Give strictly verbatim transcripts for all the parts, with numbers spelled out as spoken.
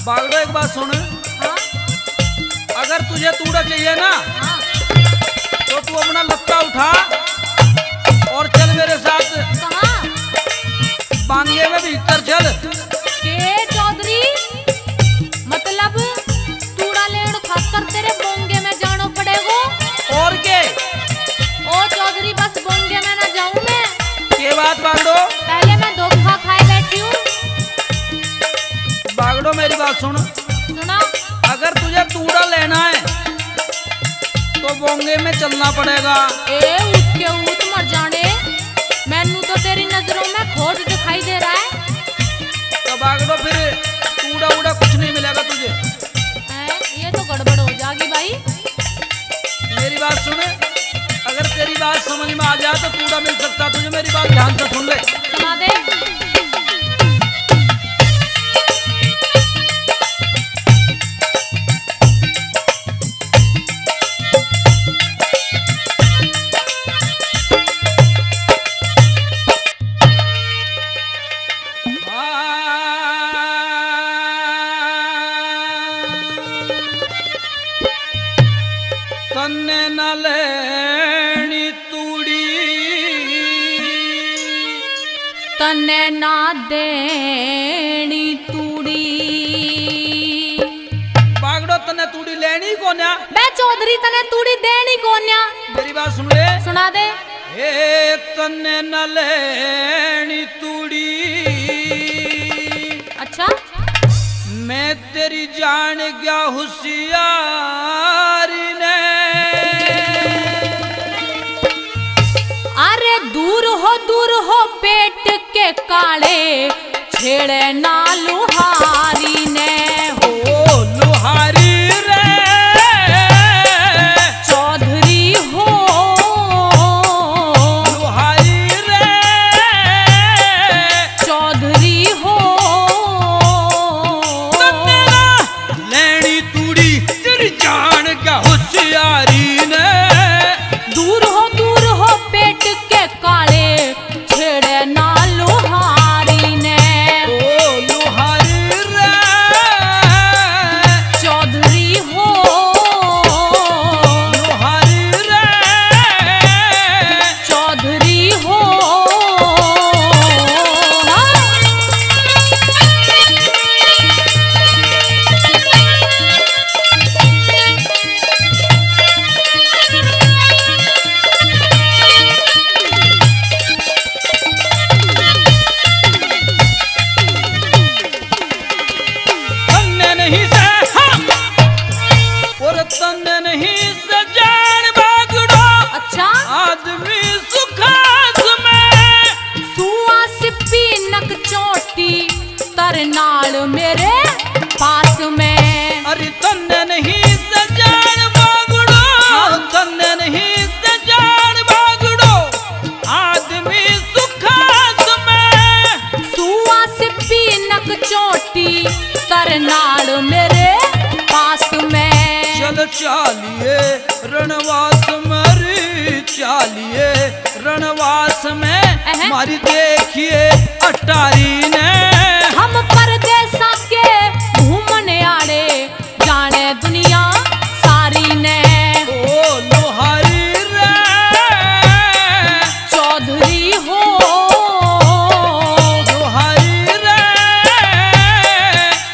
बागड़ो, एक बात सुन। हाँ? अगर तुझे तूड़ा चाहिए ना, हाँ। तो तू अपना लत्ता उठा और चल मेरे साथ। कहाँ? बांगे में भीतर चल। के चौधरी, मतलब तूड़ा लेण खातर तेरे बोंगे में जानो पड़ेगो? और के? ओ चौधरी, बस बोंगे में ना जाऊं मैं। के बात बांधो? पहले मैं धोखा खाए बैठी हूँ। बागड़ो, मेरी बात सुन। सुना। अगर तुझे तूड़ा लेना है तो बोंगे में चलना पड़ेगा। ए, ऊत के ऊत मर जाने, मैनू तो तेरी नजरों में खोट दिखाई दे रहा है। तो बागड़ो, फिर तूड़ा उड़ा कुछ नहीं मिलेगा तुझे। हैं, ये तो गड़बड़ हो जाएगी भाई। मेरी बात सुन, अगर तेरी बात समझ में आ जाए तो तूड़ा मिल सकता तुझे। मेरी बात ध्यान से सुन ले। सुना दे। तन्ने ना लेनी तूड़ी, तन्ने ना देनी तूड़ी। बागड़ो, तन्ने तूड़ी लेनी कोन्या। बे चौधरी, तन्ने तूड़ी देनी कोन्या। मेरी बात सुन ले। सुना दे। हे तन्ने न लेनी तूड़ी। अच्छा? मैं तेरी जान गया होशियारी ने। अरे दूर हो, दूर हो पेट के काले, छेड़े ना लुहारी ने हो। ओ लुहारी रे। चौधरी हो। लुहारी रे। चौधरी हो। तन्ने ना लेनी तूड़ी, तेरी जान का होशियारी ने। दूर हो, दूर हो पेट के काले, छेड़े ना लुहारी ने। ओ लुहारी रे। चौधरी हो। लुहारी रे। चौधरी हो। हाँ। तन्ने नहीं से, हाँ। और तन्ने नहीं से जान बागड़ो। अच्छा। आदमी सुखास में। सुआस पीनक चोटी। तर नाल मेरे पास में। अरे तन्ने नहीं से जान बागड़ो, हाँ। तन्ने नहीं से जान बागड़ो, आदमी सुखास में। सुआस पीनक चोटी, तर नाल मेरे पास में। चल चालिए रणवास में रे, चालिए रणवास में, अहं। मारी देखिए अटारी ने। हम परदेसा के घूमने आड़े, जाने दुनिया सारी ने। ओ लुहारी रे। चौधरी हो। लुहारी रे।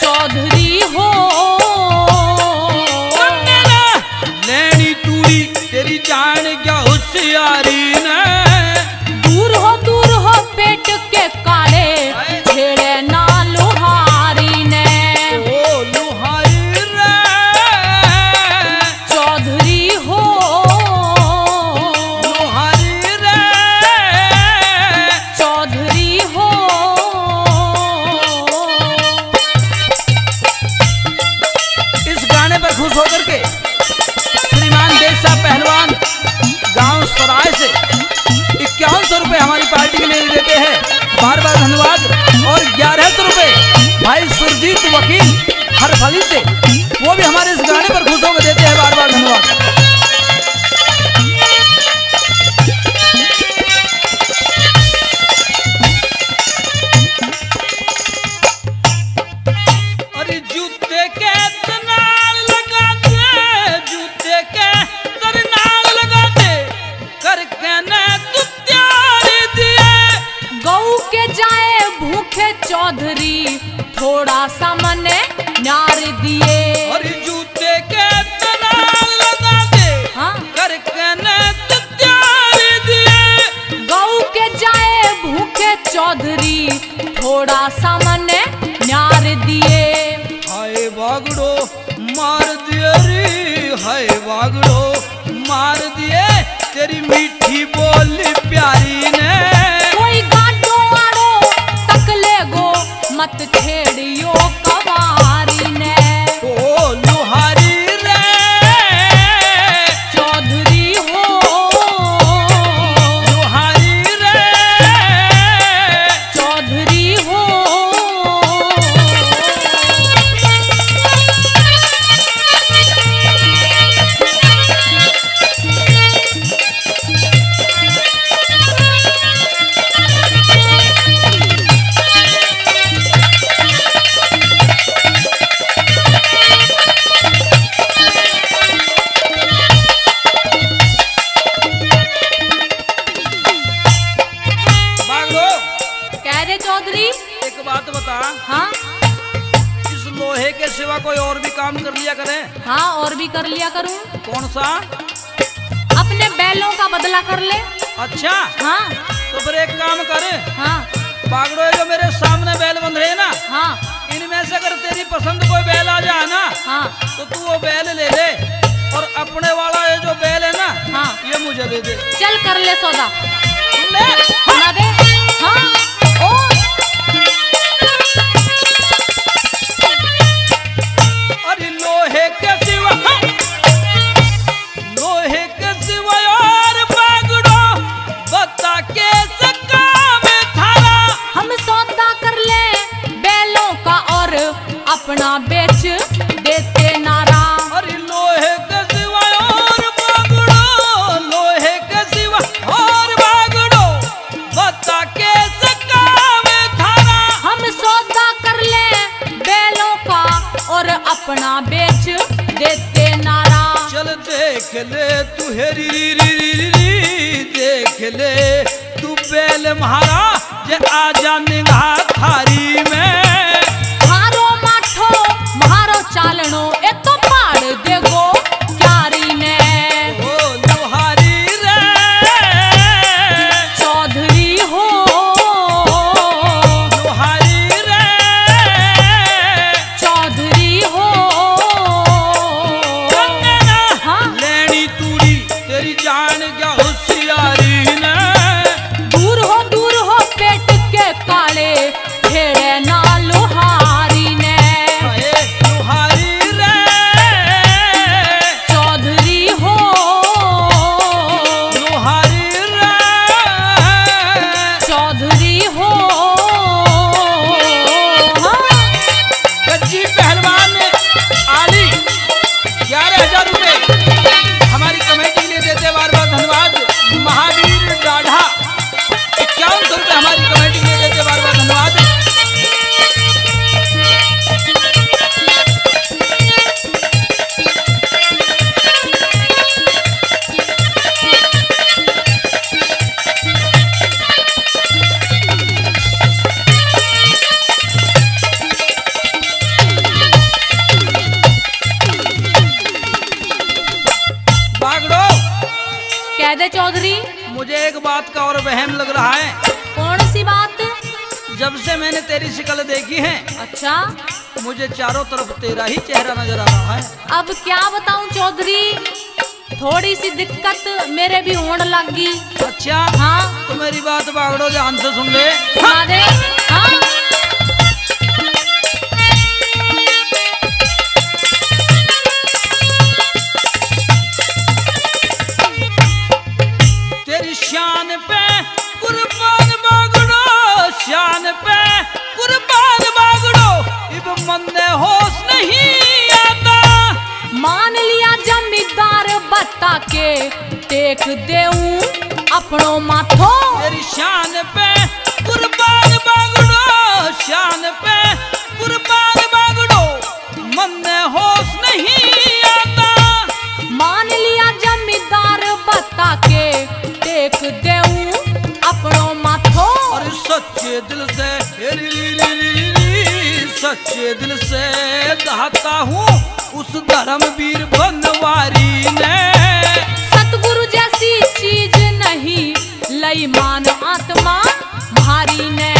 चौधरी हो। तन्ने ना लेनी तूड़ी, तेरी जान क्या होशियारी ने। दूर हो, दूर हो पेट के काले, छेड़े ना लुहारी ने। ओ लुहारी रे। चौधरी हो। लुहारी रे। चौधरी हो। इस गाने पर खुश होकर के श्रीमान देश साहब पहलवान गांव सराय से इक्यावन सौ रुपए हमारी पार्टी के लिए देते हैं, बार बार धन्यवाद। और ग्यारह सौ रुपए भाई सुरजीत वकील हरफली से, वो भी हमारे इस गाने पर खुश होकर देते हैं, बार बार धन्यवाद। अरे जूता चौधरी, थोड़ा सा मने न्यार दिए। और जूते के तनाल लगा दे, हाँ। करके न तू त्यार दिए। गऊ के जाए भूखे चौधरी, थोड़ा सा मने न्यार दिए। हाय बागड़ो मार दिए रे, हाय बागड़ो मार दिए, तेरी मीठी बोली प्यारी ने। कोई गाडो आड़ो तक ले गो, मत छेड़ियो कवारी ने। ओ लुहारी रे। चौधरी हो। लुहारी रे। चौधरी हो। बागड़ो। कह दे चौधरी। एक बात बता। हाँ। इस लोहे के सिवा कोई और भी काम कर लिया करे। हाँ, और भी कर लिया करूँ। कौन सा? अपने बैलों का बदला कर ले। अच्छा। हाँ। तो फिर एक काम कर। हाँ। बागड़ो, ये जो मेरे सामने बैल बंध रहे हैं ना, हाँ। इनमें से अगर तेरी पसंद कोई बैल आ जाए ना, हाँ। तो तू वो बैल ले ले और अपने वाला ये जो बैल है ना, हाँ। ये मुझे दे दे। चल कर ले सौदा। सुन ले। सुना दे। हाँ। ओ। अरे लोहे के सिवा, लोहे के सिवा और बागड़ो, बता के सका में थारा। हम सौदा कर ले बैलों का और अपना बेच देते नारा। अरे लोहे के सिवा और बागड़ो, लोहे के सिवा और बागड़ो, बता के सका में थारा। हम सौदा कर ले बैलों का और अपना बेच देते नारा। चल देख ले तू हेरी री री री री री, देख ले तू बैल म्हारा, जे आ जा निगाह थारी में। म्हारो माठो, म्हारो चालणो, ए तो पाड़ देगो क्यारी ने। ओ लुहारी रे। चौधरी हो। लुहारी रे। चौधरी हो। कंगना हाँ। लेनी तूरी, तेरी जान क्या होशियारी ने। दूर हो, दूर हो, पेट के काले, छेड़े ना लुहारी ने। हाय लुहारी रे। चौधरी हो। लुहारी रे। चौधरी हो। हाँ। गज्जी पहलवान आली ग्यारह हजार रुपए हमारी कमेटी के लिए देते, बार बार धन्यवाद। महावीर डाढ़ा इक्यावन सौ रुपए हमारी कमेटी के लिए देते, बार बार धन्यवाद। बागड़ो। कह दे चौधरी। मुझे एक बात का और वहम लग रहा है। कौन सी बात? जब से मैंने तेरी शक्ल देखी है, अच्छा। मुझे चारों तरफ तेरा ही चेहरा नजर आ रहा है। अब क्या बताऊं चौधरी, थोड़ी सी दिक्कत मेरे भी होने लग गई। अच्छा? हाँ। तो मेरी बात बागड़ो ध्यान से सुन ले। सुना दे। हाँ। तेरी शान पे कुर्बान बागड़ो, शान पे कुर्बान बागड़ो, इब मन्ने होश नहीं आता। मान लिया जमींदार बता के, टेक देऊं अपनो माथो। तेरी शान पे कुर्बान बागड़ो, शान पे कुर्बान बागड़ो, मन्ने होश नहीं आता। मान लिया जमींदार बता के, टेक देऊं अपनो माथो। और सच्चे दिल से हेरी री री री सच्चे दिल से दाता हूँ उस धर्मवीर बनवारी ने। सतगुरु जैसी चीज नहीं लई मान आत्मा भारी ने।